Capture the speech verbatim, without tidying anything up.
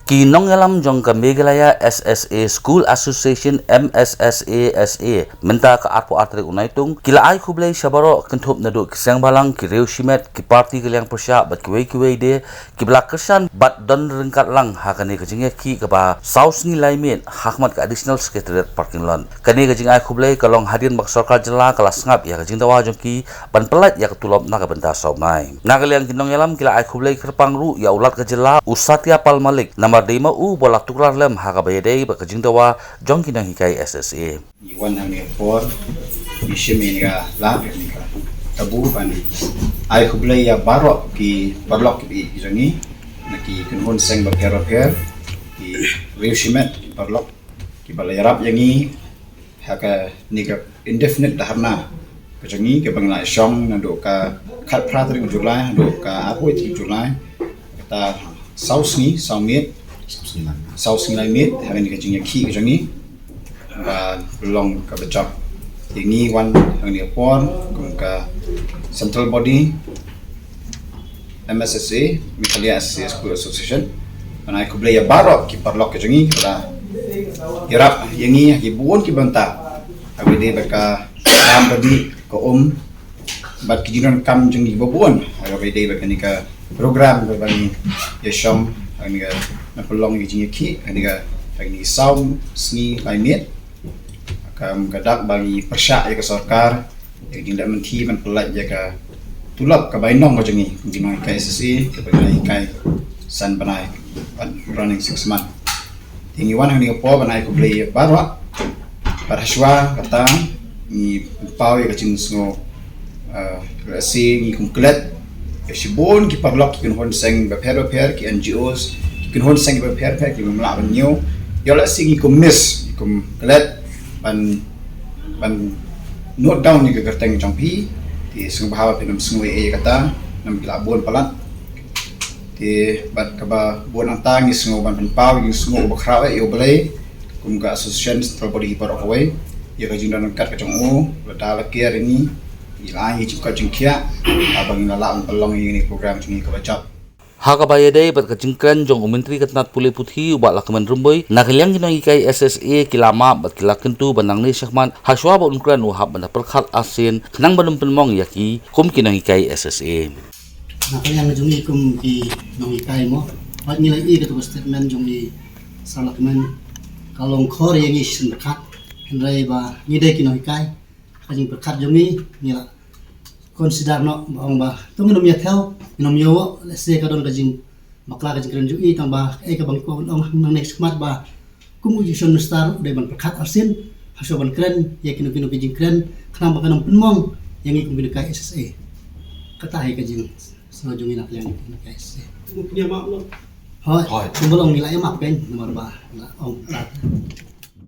Ki nongïalam jong ka Meghalaya S S A School Association, M S S A S A, mynta ka arphew ar tarik u Naitung, ki la ai khublei sha baroh kynthup naduh ki seng bhalang, ki riew shimet, ki parti ka liang pyrshah bad kiwei kiwei de, kiba la kyrshan bad don ryngkat lang ha kane ka jingïakhih kaba saw sngi lai miet ha khmat ka Additional Secretariat parking lot. Kane ka jingai khublei ka long hadien ba ka sorkar jylla ka la sngap ïa ka jingdawa jong ki ban pyllait ïa ka tulop na ka bynta saw bnai. Na ka liang ki nongïalam ki la ai khublei kyrpang ruh ïa u Lat ka jylla u Satya Pal Malik namar dei ma u ba la tuklar lem ha kaba ïadei bad ka jingdawa jong ki nonghikai S S A. Ngi wan hangne por ngi shim ïa kane ka lad, ïa kane ka tabu ban ai khublei ïa baroh ki paralok kiba ïeit ki jong ngi na ki kynhun seng bapher bapher, ki riew shimet, ki paralok kiba la ïarap ïa ngi ha kane ka indefinite dharna ka jong ngi kaba ngi la shong naduh ka khatphra tarik July haduh ka arphew tarik July, kata saw sngi saw miet, saw sngi lai miet ha kane ka jingïakhih ka jong ngi ba long kaba jop. Te ngi wan ha kane ka por kum ka central body, M S S A, Meghalaya S S A School Association, ban ai khublei ïa baroh ki paralok ki jong ngi kiba la ïarap ïa ngi ha ki bun ki bynta, ha kaba ïadei bad ka kam ka dih ka um bad ki jingdonkam jong ngi kiba bun, ha kaba ïadei bad kane ka program kaba ngi ïashong ha kane ka, na pynlong ïa ka jingïakhih ha kane ka, ha kane ka saw sngi lai miet. Kam ka dak ba ngi pyrshah ïa ka sorkar ïa ka jingdap mynthi ban pyllait ïa ka tulop ka bainong ka jong ngi kum ki nonghikai S S A kaba ngi la hikai san bnai, ban running six month. Te ngi wan hangne ka por ban ai khublei ïa baroh. Bad hashwa kata ngi pynpaw ïa ka jingsngew, eh, lehse ngi kum klet ïa shibun ki paralok, ki kynhun seng bapher bapher, ki N G Os, ki kynhun seng bapher bapher kiba ym lah ban ñiew. Ïoh lehse ngi kum miss, ngi kum klet ban, ban note down ïa ka kyrteng jong phi. Te sngewbha ba phin ym sngew ei ïa kata, namar ki la bun palat. Te bad kaba bun hangta ngi sngew ban pynpaw ïa ka jingsngew ba khraw eh ïa U Blei kum ka association, central body, baroh kawei ïa ka jingdon ryngkat ka jong u, lada la kiar ïa ngi, ngi la ai ïa ka jingkoit jingkhiah haba ngi la lah ban pynlong ïa kane ka program jong ngi kaba jop. Ha kaba ïadei bad ka jingkren jong u Myntri ka tnat pule puthi u Bah Lahkmen Rymbui, na ka liang ki nonghikai S S A ki la map bad ki la kyntu ban nangne shakhmat hashwa ba un kren u hap ban da pyrkhat arsien khnang ban ym pynmong ïa ki kum ki nonghikai S S A. Na ka liang jong ngi kum ki nonghikai mo, wat ngi la ïohi katu ka statement jong i Sir Lahkmen ka long khor ïa ngi shisien pyrkhat, hynrei ba ngi dei ki nonghikai, ka jingpyrkhat jong ngi ngi la consider noh ba ong ba to ngin ym ïa thew, ngin ym ïa wok, lehse ka don ka jingbakla ka jingkren jong i, tang ba kaei kaba ngi kwah ban ong hangne shakhmat ba kum u Education Minister u dei ban pyrkhat arsien hashwa ban kren ïa kino kino ki jingkren khnang ba kan ym pynmong ïa ngi kum ki nonghikai S S A. Kata hi ka jingsngew jong ngi na ka liang ki nonghikai S S A. Hooid, kumba long ngi la ïa map kein namar ba la ong.